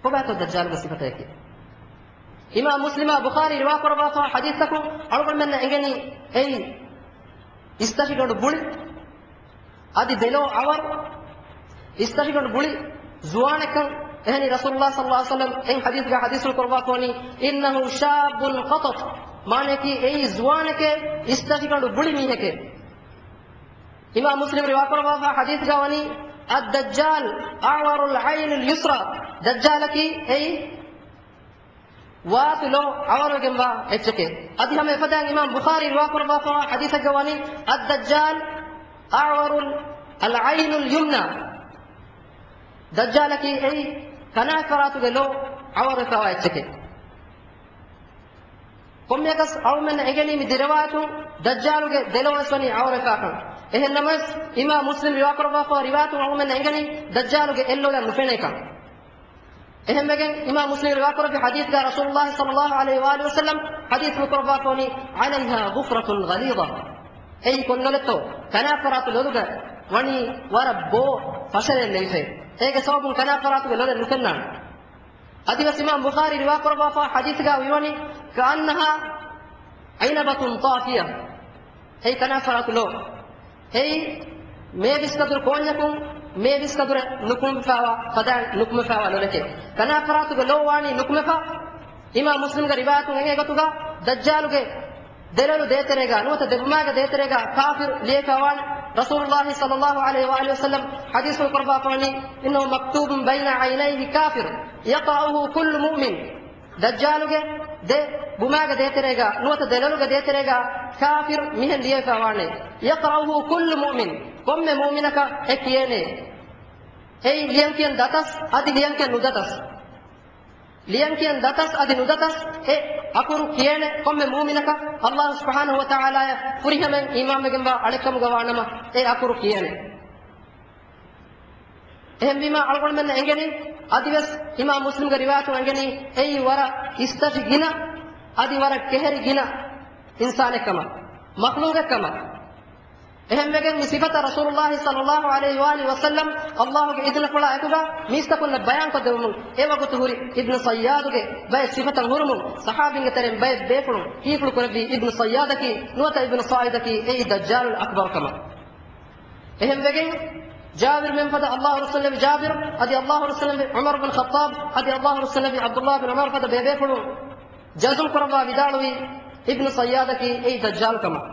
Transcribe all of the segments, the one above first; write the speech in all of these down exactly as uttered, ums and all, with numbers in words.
ކޮބާތޯ ދައްޖާލުގެ ސިފަތަކީ؟ އިމާމް މުސްލިމާ ބުޚާރީ ރިވާކުރައްވާފާ ޙަދީޘްތަކުން އަޅުގަނޑުމެންނަށް އެނގެނީ އެއީ އިސްތަށިގަނޑު ބުޅި، އަދި ދެލޯ އަވަރު، އިސްތަށިގަނޑު ބުޅި ޒުވާނެއްކަން. އެހެނީ ރަސޫލުﷲ ޞައްލަﷲ ޢަލައިހި ވަސައްލަމް އެއް ޙަދީޘްގަ ޙަދީޘްފުޅު ކުރައްވާފަވަނީ، "إنه شاب قطط"، މާނަޔަކީ އެއީ ޒުވާނެކޭ، އިސްތަށިގަނޑު ބުޅި މީހެކޭ. އިމާމް މުސްލިމް ރިވާކުރައްވާފާ ޙަދީޘްގަ ވަނީ، "الدجال أعور العين اليسرى"، ދައްޖާލަކީ އެއީ ވާތު ލޯ އަވަރުވެގެންވާ އެއްޗެކޭ. އަދި ހަމަ އެފަދައިން އިމާމް ބުޚާރީ ރިވާކުރައްވާފަވާ ޙަދީޘެއްގަ ވަނީ، "الدجال أعور العين اليمنى"، ދައްޖާލަކީ އެއީ ކަނާތްފަރާތުގެ ލޯ އަވަރުވެފަވާ އެއްޗެކޭ. ކޮންމެއަކަސް އަޅުމެންނަށް އެނގެނީ މި ދެ ރިވާޔަތުން ދައްޖާލުގެ ދެލޯވެސް ވަނީ އަވަރުވެފާކަން. އެހެންނަމަވެސް، އިމާމް މުސްލިމް ރިވާކުރައްވާފަވާ ރިވާޔަތުން އަޅުމެންނަށް އެނގެނީ ދައްޖާލުގެ އެއްލޯލަ ނުފެނޭކަން. އެހެންވެގެން، އިމާމް މުސްލިމް ރިވާކުރެއްވި ޙަދީޘްގަ ރަސޫލުﷲ ޞައްލަﷲ ޢަލައިހި ވައާލިހި ވަސައްލަމް ޙަދީޘްފުޅު ކުރައްވާފަވަނީ، "عليها ظفرة غليظة"، އެއީ ކޮންލޮލެއްތޯ؟ ކަނާތްފަރާތު ލޮލުގަ ވަނީ ވަރަށް ބޯ ފަށަރެއް ލެވިފައި. އޭގެ ސަބަބުން ކަނާތްފަރާތުގެ ލޮލެއް ނުފެންނާނެ. އަދިވެސް އިމާމް ބުޚާރީ ރިވާކުރައްވާފާ ޙަދީޘްގަ ވިވަނީ، "كأنها عنبة طافية"، އެއީ ކަނާތްފަރާތު ލޯ. އެއީ މޭ ވިސްކަދުރު ކޯންޏަކުން މޭ ވިސްކަދުރެއް ނުކުމެފައިވާ ފަދައިން ނުކުމެފައިވާ ލޮލެކޭ. ކަނާތްފަރާތުގެ ލޯ ވާނީ ނުކުމެފަ. އިމާމް މުސްލިމްގެ ރިވާޔަތުން އެނގޭ ގޮތުގަ، ދައްޖާލުގެ ދެލޮލު ދޭތެރޭގަ ނުވަތަ ދެބުމާގެ ދޭތެރޭގަ ކާފިރު ލިޔެފައިވާނެ. ރަސޫލުﷲ ޞައްލަﷲ ޢަލައިހި ވައާލިހި ވަސައްލަމް ޙަދީޘްފުޅު ކުރައްވާފަވަނީ، "إنه مكتوب بين عينيه كافر يقرأه كل مؤمن". ދައްޖާލުގެ ދެ ބުމާގެ ދޭތެރޭގަ ނުވަތަ ދެލޮލުގެ ދޭތެރޭގަ ކާފިރު މިހެން ލިޔެފައިވާނެ، "يقرأه كل مؤمن"، ކޮންމެ މުއުމިނަކަށް އެ ކިޔޭނެ. އެއީ ލިޔަންކިޔަން ދަތަސް އަދި ލިޔަންކިޔަން ނުދަތަސް. ލިޔަންކިޔަން ދަތަސް އަދި ނުދަތަސް އެ އަކުރު ކިޔޭނެ. ކޮންމެ މުއުމިނަކަށް ﷲ ސުބްޙާނަހޫ ވަތަޢާލާއަށް ފުރިހަމައިން އީމާންވެގެންވާ އަޅެއްކަމުގަ ވާނަމަ، އެ އަކުރު ކިޔޭނެ. އެހެންވީމާ، އަޅުގަނޑުމެންނަށް އެނގެނީ، އަދިވެސް އިމާމް މުސްލިމްގެ ރިވާޔަތުން އެނގެނީ، އެއީ ވަރަށް އިސްތަށި ގިނަ، އަދި ވަރަށް ކެހެރި ގިނަ އިންސާނެއްކަމަށް، މަޚްލޫގެއްކަމަށް. އެހެންވެގެން މި ސިފަތައް ރަސޫލުﷲ ޞައްލަﷲ ޢަލައިހި ވައާލިހި ވަސައްލަމް ﷲގެ އިޛުނަފުޅާ އެކުގަ މީސްތަކުންނަށް ބަޔާންކޮށްދެވުމުން، އެވަގުތު ހުރި އިބްނު ޞައްޔާދުގެ ބައެއް ސިފަތައް ހުރުމުން، ޞަޙާބީންގެ ތެރެއިން ބައެއް ބޭފުޅުން ހީފުޅު ކުރެއްވީ އިބްނު ޞައްޔާދަކީ ނުވަތަ އިބްނު ޞާޢިދަކީ އެއީ ދައްޖާލުލް އަކްބަރު ކަމަށް. އެހެންވެގެން، ޖާބިރު މެންފަދަ ﷲ ރުއްސުންނެވި ޖާބިރު، އަދި ﷲ ރުއްސުންނެވި ޢުމަރު ބިން ޚައްޠާބް، އަދި ﷲ ރުއްސުންނެވި ޢަބްދުﷲ ބިން ޢުމަރު ފަދަ ބޭބޭފުޅުން ޖަޒުމް ކުރައްވާ ވިދާޅުވީ، އިބްނު ޞައްޔާދަކީ އެއީ ދައްޖާލު ކަމަށް.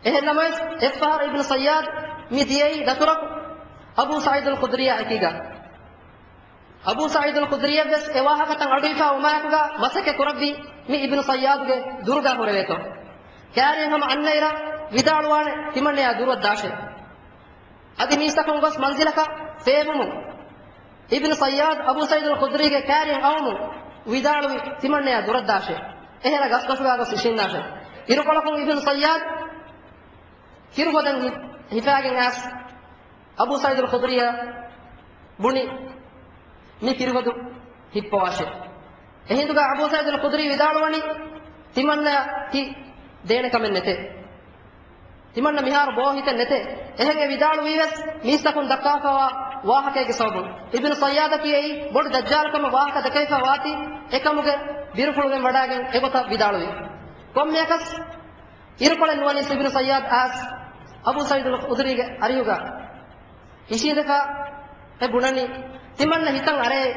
އެހެންނަމަވެސް، އެއްފަހަރު އިބްނު ޞައްޔާދު މި ދިޔައީ ދަތުރަކު އަބޫ ސަޢީދުލް ޚުދްރީއާ އެކީގަ. އަބޫ ސަޢީދުލް ޚުދްރީއަށްވެސް އެ ވާހަކަތައް އަޑުއިފާ ވުމާއެކުގަ މަސައްކަތް ކުރައްވީ މި އިބްނު ޞައްޔާދުގެ ދުރުގަ ހުރެވޭތޯ. ކާރިއަށް ހަމަ އަންނައިރަށް ވިދާޅުވާނެ ތިމަންނަޔާ ދުރުއަށް ދާށޭ. އަދި މީސްތަކުން ގޮސް މަންޒިލަކަށް ފޭބުމުން، އިބްނު ޞައްޔާދު އަބޫ ސަޢީދުލް ޚުދްރީގެ ކާރިއަށް އައުމުން ވިދާޅުވި ތިމަންނަޔާ ދުރަށް ދާށޭ. އެހެރަ ގަސްގަސުގަ ގޮސް އިށީންނާށޭ. އިރުކޮޅަކުން އިބްނު ޞައްޔާދު ކިރުހޮދަން ހި-، ހިފާގެން އައިސް، އަބޫ ސަޢީދުލް ޚުދްރީއަށް ބުނި، މި ކިރުހޮދު ހިއްޕަވާށޭ. އެހިނދުގަ އަބޫ ސަޢީދުލް ޚުދްރީ ވިދާޅުވަނީ، ތިމަންނައަކީ ދޭނެ ކަމެއް ނެތޭ. ތިމަންނަ މިހާރު ބޯ ހިތެއް ނެތޭ. އެހެން އެ ވިދާޅުވީވެސް މީސްތަކުން ދައްކާފައިވާ ވާހަކައިގެ ސަބަބުން. އިބްނު ޞައްޔާދަކީ އެއީ ބޮޑު ދައްޖާލު ކަމަށް ވާހަކަ ދެކެވިފަ ވާތީ، އެކަމުގެ ބިރުފުޅުގެން ވަޑާގެން އެގޮތަށް ވިދާޅުވި. ކޮންމެއަކަސް އިރުކޮޅެއް ނުވަނީސް އިބްނު ޞައްޔާދު އައިސް އަބޫ ސަޢީދުލް ޚުދްރީގެ އަރިހުގަ އިށީނދެފަ އެ ބުނަނީ، ތިމަންނަ ހިތަށް އަރައޭ،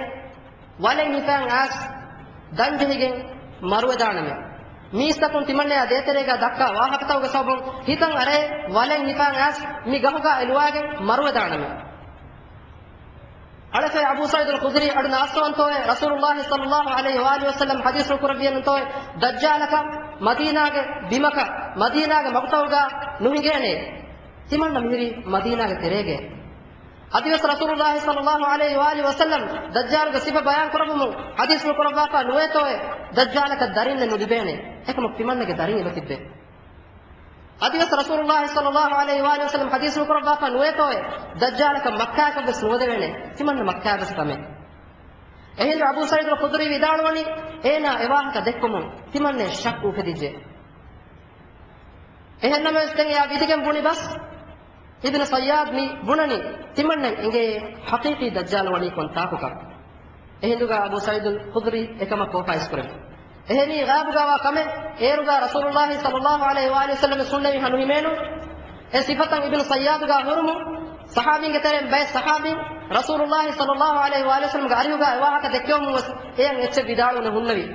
ވަލެއް ހިފާން އައިސް ދަން ޖެހިގެން މަރުވެދާނަމޭ. މީސްތަކުން ތިމަންނަޔާ ދޭތެރޭގަ ދައްކާ ވާހަކަތަކުގެ ސަބަބުން ހިތަށް އަރައޭ، ވަލެއް ހިފާން އައިސް މި ގަހުގަ އެލުވާގެން މަރުވެދާނަމޭ. އަޅެފައި އަބޫ ސަޢީދުލް ޚުދްރީ އަޑު ނާސްތޯންތޯއެ ރަސޫލުﷲ ޞައްލަﷲ ޢަލައިހި ވައާލިހި ވަސައްލަމް ޙަދީޘްފުޅު ކުރެއްވިޔަންތޯއެ، ދައްޖާލަކަށް މަދީނާގެ ބިމަކަށް މަދީނާގެ މަގުތައުގަ ނުހިނގޭނެ. ތިމަންނަ މިހިރީ މަދީނާގެ ތެރޭގައޭ. އަދިވެސް ރަސޫލުﷲ ޞައްލަﷲ ޢަލައިހި ވައާލިހި ވަސައްލަމް ދައްޖާލުގެ ސިފަ ބަޔާން ކުރައްވުމުން ޙަދީޘްފުޅު ކުރައްވާފަ ނުވޭތޯއެ، ދައްޖާލަކަށް ދަރިންނެއް ނުލިބޭނެ. އެކަމަކު ތިމަންނަގެ ދަރިން އެބަ ތިއްބޭ. އަދިވެސް ރަސޫލުﷲ ޞައްލަﷲ ޢަލައިހި ވައާލިހި ވަސައްލަމް ޙަދީޘްފުޅު ކުރައްވާފަ ނުވޭތޯއެ، ދައްޖާލަކަށް މައްކާއަކަށްވެސް ނުވަދެވޭނެ. ތިމަންނަ މައްކާއަށްވެސް ކަމޭ. އެހިނދު އަބޫ ސަޢީދުލް ޚުދްރީ ވިދާޅުވަނީ، އޭނާ އެ ވާހަކަ ދެއްކުމުން ތިމަންނަޔަށް ޝައްކު އުފެދިއްޖެ. އެހެންނަމަވެސް ދެން އެއާ ވިދިގެން ބުނި ބަސް، އިބްނު ޞައްޔާދު މި ބުނަނީ، ތިމަންނައަށް އެނގޭ ޙަޤީޤީ ދައްޖާލު ވަނީ ކޮންތާކުކަން. އެހިނދުގާ އަބޫ ސަޢީދުލް ޚުދްރީ އެކަމަށް ކޯފާ އިސްކުރެވި. އެހެނީ ޣައިބުގާވާ ކަމެއް އޭރުގާ ރަސޫލު�އއްލާހި ޞައްލައްލާހު ޢަލައިހި ވައާލިހި ވަސައްލަމަށް ހުންނެވި ހަނުހިމޭނު. އެ ސިފަތައް އިބްނު ޞައްޔާދުގާ ހުރުމުން، ޞަޙާބީންގެ ތެރެއިން ބައެއް ޞަޙާބީން ރަސޫލުއްލާހި ޞައްލައްލާހު ޢަލައިހި ވައާލިހި ވަސައްލަމްގެ އަރިހުގާ އެ ވާހަކަ ދެއްކެވުމުން ވެސް އެޔަށް އެއްޗެއް ވިދާޅުވުނެއް ހުންނެވި.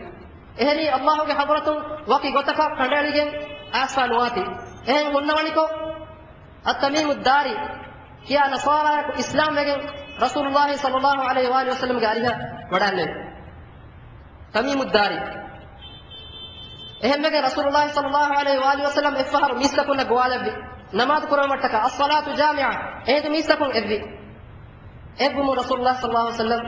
އެހެނީ އައްލާހުގެ ޙަޟްރަތުން ވަކި ގޮތަކަށް ކަނޑައެޅިގެން އައިސްފާ ނުވާތީ. އެހެން ހުންނަވަނިކޮށް، އައްތަމީމުއްދާރީ ކިޔާ ނަޞާރާއަކު އިސްލާމް ވެގެން ރަސޫލުއްލާހި ޞައްލައްލާހު ޢަލައިހި ވައާލިހި ވަސައްލަމްގެ އަރިހަށް ވަޑާންނެވި. ތަމީމުއްދާރީ. އެހެންވެގެން ރަސޫލުއްލާހި ޞައްލައްލާހު ޢަލައިހި ވައާލިހި ވަސައްލަމް އެއްފަހަރު މީސްތަކުންނަށް ގޮވާލެއްވި. ނަމާދު ކުރައްވުމަށްޓަކާ، އައްޞަލާތު ޖާމިޢަ. އެހިނދު މީސްތަކުން އެއްވި. އެއްވުމުން ރަސޫލުއްލާހި ޞައްލައްލާހު ޢަލައިހި ވަސައްލަމް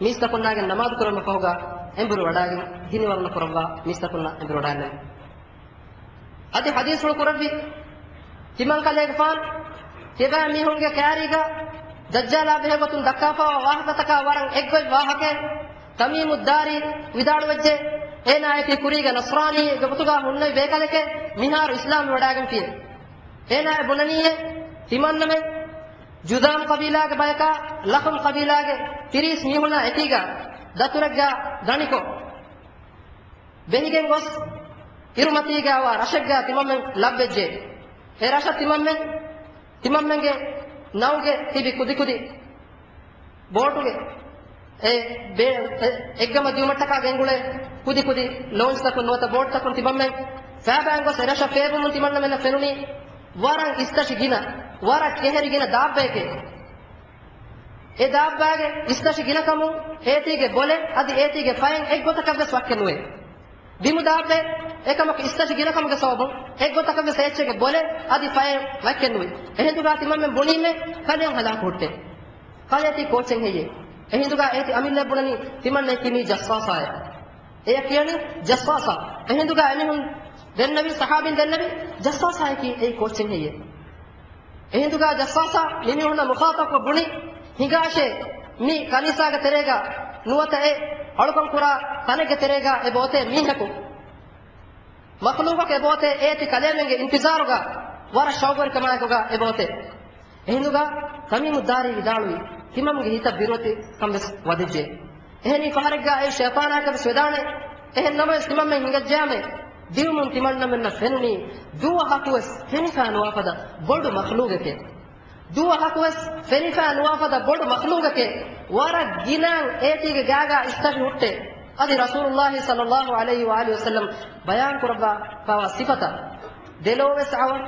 މީސްތަކުންނާގެން ނަމާދު ކުރުމަށް ފަހުގަ އެނބުރި ވަޑާގެން ދިނިވަރުނަ ކުރައްވާ މީސްތަކުންނަށް އެނބުރި ވަޑާންނެވި. އަދި ޙަދީޘްފުޅު ކުރެއްވި ތިމަންކަލޭގެފާނު ތިބާ މީހުންގެ ކައިރީގަ ދައްޖާލާ ބެހޭގޮތުން ދައްކާފައިވާ ވާހަކަތަކާ ވަރަށް އެއްގޮތް ވާހަކައެއް. ތަމީމުއްދާރީ ވިދާޅުވެއްޖެ، އޭނާއަކީ ކުރީގެ ނަޞްރާނީ ގޮތުގަ ހުންނެވި ބޭކަލެކޭ، މިހާރު އިސްލާމްވެވަޑާގެންފިޔޭ. އޭނާ ބުނަނީއޭ، ތިމަންނަމެން ޖުޛާމް ޤަބީލާގެ ބަޔަކާ ލަޚުމް ޤަބީލާގެ ތިރީސް މީހުންނާ އެކީގަ ދަތުރެއްގަ ދަނިކޮށް، ބެހިގެން ގޮސް އިރުމަތީގައިވާ ރަށެއްގަ ތިމަންމެން ލައްވެއްޖެ. އެ ރަށަށް ތިމަންމެން، ތިމަންމެންގެ ނައުގެ ތިބި ކުދިކުދި ބޯޓުގެ އެ ބޭ-، އެ އެއްގަމަށް ދިއުމަށްޓަކާ ގެންގުޅޭ ކުދިކުދި ލޯންޗްތަކުން ނުވަތަ ބޯޓްތަކުން ތިމަންމެން ފައިބައިން ގޮސް އެ ރަށަށް ފޭބުމުން ތިމަންނަމެންނަށް ފެނުނީ ވަރަށް އިސްތަށި ގިނަ، ވަރަށް ކެހެރި ގިނަ ދާއްބައެކޭ. އެ ދާއްބާގެ އިސްތަށި ގިނަކަމުން އޭތީގެ ބޮލެއް އަދި އޭތީގެ ފައެއް އެއްގޮތަކަށްވެސް ވައްކެއް ނުވޭ. ބިމު ދާއްބެއް އެކަމަކު އިސްތަށި ގިނަކަމުގެ ސަބަބުން އެއްގޮތަކަށްވެސް އެއްޗެއްގެ ބޮލެއް އަދި ފައެއް ވައްކެއް ނުވި. އެހިނދުގާ ތިމަންމެން ބުނީމޭ ކަލޭ ހަލާކު ހުއްޓޭ. ކަލޭ ތީ ކޯއްޗެއް ހެއްޔޭ؟ އެހިނދުގާ އޭތި އަމިއްލަ ބުނަނީ ތިމަންނައަކީ މީ ޖައްސާސާއޭ. އެޔަށް ކިޔަނީ ޖައްސާސާ. އެހިނދުގާ އެމީހުން ދެންނެވި، ޞަޙާބީން ދެންނެވި ޖައްސާސާއަކީ އެއީ ކޯއްޗެއް ހެއްޔޭ؟ އެހިނދުގާ ޖައްސާސާ މިމީހުންނަށް މުޚާޠަބްކޮށް ބުނި، ހިނގާށޭ، މި ކަނީސާގެ ތެރޭގަ ނުވަތަ އެ އަޅުކަން ކުރާ ތަނެއްގެ ތެރޭގަ އެބަ އޮތޭ މީހަކު. މަޚްލޫޤަކު އެބަ އޮތޭ އޭތި ކަލޭމެންގެ އިންތިޒާރުގަ ވަރަށް ޝައުޤުވެރިކަމާއެކުގަ އެބަ އޮތޭ. އެހިނދުގާ ތަމީމުއްދާރީ ވިދާޅުވި، ތިމަންމެންގެ ހިތަށް ބިރުވެތިކަން ވެސް ވަދެއްޖެ. އެހެނީ ފަހަރެއްގާ އެއީ ޝައިޠާނާއަކަށް ވެސް ވެދާނެ. އެހެން ނަމަވެސް ތިމަންމެން ހިނގައްޖެއާމެ، ދިއުމުން ތިމަންނަމެންނަށް ފެނުނީ ދުވަހަކުވެސް ފެނިފާ ނުވާފަދަ ބޮޑު މަޚްލޫޤެކޭ. ދުވަހަކުވެސް ފެނިފާ ނުވާފަދަ ބޮޑު މަޚްލޫޤެކޭ. ވަރަށް ގިނައިން އޭތީގެ ގާގާ އިސްތަށި ހުއްޓޭ. އަދި ރަސޫލުއްލާހި ޞައްލައްލާހު ޢަލައިހި ވައާލިހި ވަސައްލަމް ބަޔާން ކުރައްވާފައިވާ ސިފަތައް ދެލޯވެސް އަވަން.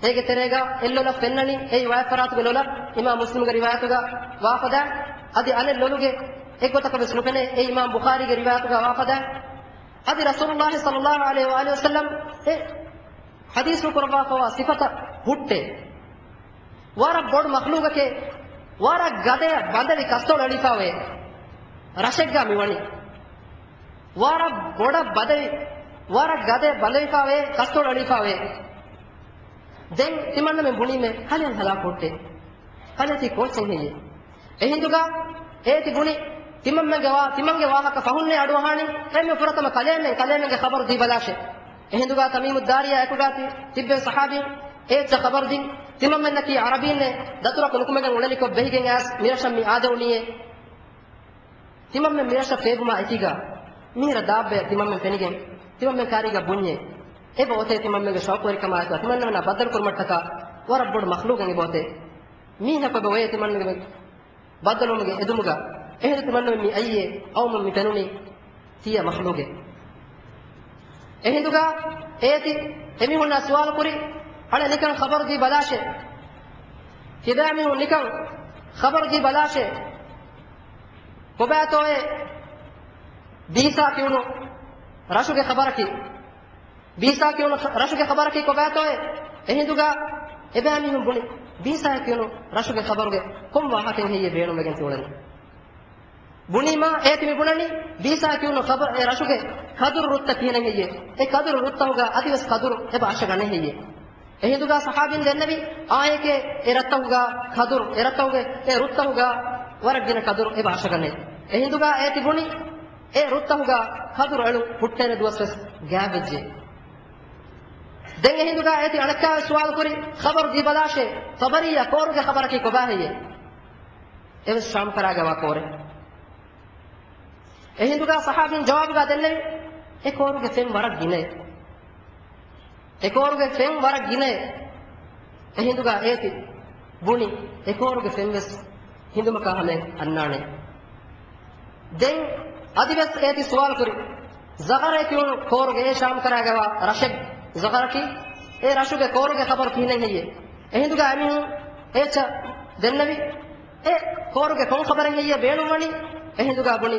އޭގެ ތެރޭގަ އެއްލޮލަށް ފެންނަނީ އެއީ ވާތްފަރާތުގެ ލޮލަށް، އިމާމް މުސްލިމްގެ ރިވާޔަތުގަ ވާފަދަ. އަދި އަނެއް ލޮލުގެ އެއްގޮތަކަށް ވެސް ނުފެނޭ އެއީ އިމާމް ބުޚާރީގެ ރިވާޔަތުގަ ވާފަދަ. އަދި ރަސޫލުއްލާހި ޞައްލައްލާހު ޢަލައިހި ވައާލިހި ވަސައްލަމް އެ ޙަދީޘް ކުރައްވާފައިވާ ސިފަތައް ހުއްޓޭ. ވަރަށް ބޮޑު މަޚްލޫޤަކޭ، ވަރަށް ގަދަޔަށް ބަނދެވި ކަސްތޮޅު އެޅިފައިވޭ ރަށެއްގަ މިވަނީ. ވަރަށް ބޮޑަށް ބަނދެވި، ވަރަށް ގަދަޔަށް ބަނދެވިފައިވޭ ކަސްތޮޅު އެޅިފައިވޭ. ދެން ތިމަންނަމެން ބުނީމޭ ކަލޭ ހަލާކު ހުއްޓޭ. ކަލޭ ތީ ކޯއްޗެއް ހެއްޔޭ؟ އެހިނދުގަ އޭތި ބުނި، ތިމަންމެންގެ ވާ-، ތިމަންގެ ވާހަކަ ފަހުންނޭ އަޑުއަހާނީ، އެންމެ ފުރަތަމަ ކަލޭމެން، ކަލޭމެންގެ ޚަބަރު ދީބަލާށޭ. އެހިނދުގަ ތަމީމުއްދާރީއާ އެކުގަ ތި-، ތިއްބެވި ޞަޙާބީން އޭތި ޚަބަރު ދިން، ތިމަންމެންނަކީ ޢަރަބީންނޭ، ދަތުރަކު ނުކުމެގެން އުޅެނިކޮށް ބެހިގެން އައިސް މިރަށަށް މި އާދެވުނީއޭ. ތިމަންމެން މިރަށަށް ފޭބުމާ އެކީގަ މިހިރަ ދާއްބައެއް ތިމަންމެން ފެނިގެން، ތިމަންމެން ކާރީގަ ބުންޏޭ. އެބަ އޮތޭ ތިމަންމެންގެ ޝައުޤުވެރިކަމާއެކު ތިމަންނަމެންނާ ބައްދަލުކުރުމަށްޓަކާ ވަރަށް ބޮޑު މަޚްލޫޤެއް އެބަ އޮތޭ. މީހަކު އެބަ އޮޔޭ ތިމަންނަމެން ބައްދަލުވުމުގެ އެދުމުގަ. އެހިނދު ތިމަންނަމެން މި އައީއޭ ޤައުމުން މި ފެނުނީ ތިޔަ މަޚްލޫޤެއް. އެހިނދުގަ އޭތި އެމީހުންނާ ސުވާލު ކުރި، އަޅެ ނިކަން ޚަބަރު ދީ ބަލާށޭ. ތިބާމީހުން ނިކަން ޚަބަރު ދީ ބަލާށޭ. ކޮބާތޯއޭ ބީސާ ކިޔުނު ރަށުގެ ޚަބަރަކީ؟ ބީސާ ކިޔުނު ރަށުގެ ޚަބަރަކީ ކޮބާތޯއޭ؟ އެހިނދުގަ އެބައިމީހުން ބުނި، ބީސާ ކިޔުނު ރަށުގެ ޚަބަރުގެ ކޮން ވާހަކައެއް ހެއްޔޭ ބޭނުންވެގެން ތިއުޅެނީ؟ ބުނީމާ އޭތި މި ބުނަނީ، ބީސާ ކިޔުނު ޚަބަރު އެ ރަށުގެ ކަދުރު ރުއްތައް ކިހިނެއް ހެއްޔޭ؟ އެ ކަދުރު ރުއްތަހުގަ އަދިވެސް ކަދުރު އެބަ އަށަގަނެ ހެއްޔޭ؟ އެހިނދުގަ ޞަޙާބީން ދެންނެވި، އާއެކޭ އެ ރަށްތަހުގަ ކަދުރު، އެ ރަށްތަހުގެ އެ ރުއްތަހުގަ ވަރަށް ގިނަ ކަދުރު އެބަ އަށަގަނެ. އެހިނދުގަ އޭތި ބުނި، އެ ރުއްތަހުގަ ކަދުރު އެޅުން ހުއްޓޭނެ ދުވަސްވެސް ގާތްވެއްޖެ. ދެން އެހިނދުގަ އޭތި އަނެއްކާވެސް ސުވާލު ކުރި، ޚަބަރު ދީބަލާށޭ، ޠަބަރީއާ ކޯރުގެ ޚަބަރަކީ ކޮބާ ހެއްޔޭ؟ އެވެސް ޝާމް ކަރާގަވާ ކޯރެއް. އެހިނދުގާ ޞަޙާބީން ޖަވާބުގާ ދެންނެވި، އެ ކޯރުގެ ފެން ވަރަށް ގިނައޭ. އެ ކޯރުގެ ފެން ވަރަށް ގިނައޭ. އެހިނދުގާ އޭތި ބުނި، އެ ކޯރުގެ ފެންވެސް ހިނދުމަކާ ހަމައަށް އަންނާނެ. ދެން އަދިވެސް އޭތި ސުވާލު ކުރި، ޒަޣަރޭ ކިޔުނު ކޯރުގެ އެ ޝާމް ކަރާގަވާ ރަށެއް ޒަޣަރަކީ، އެ ރަށުގެ ކޯރުގެ ޚަބަރު ކިހިނެއް ހެއްޔޭ؟ އެހިނދުގާ އެމީހުން އޭޗަށް ދެންނެވި، އެ ކޯރުގެ ކޮން ޚަބަރެއް ހެއްޔޭ ބޭނުންވަނީ؟ އެހިނދުގާ ބުނި،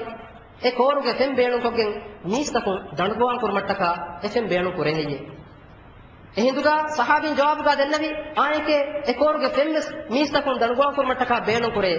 އެ ކޯރުގެ ފެން ބޭނުންކޮށްގެން މީސްތަކުން ދަނޑުގޮވާން ކުރުމަށްޓަކާ އެ ފެން ބޭނުން ކުރޭ ހެއްޔޭ؟ އެހިނދުގާ ޞަޙާބީން ޖަވާބުގާ ދެންނެވި، އާނއެކޭ، އެ ކޯރުގެ ފެންވެސް މީސްތަކުން ދަނޑުގޮވާން ކުރުމަށްޓަކާ ބޭނުން ކުރޭ.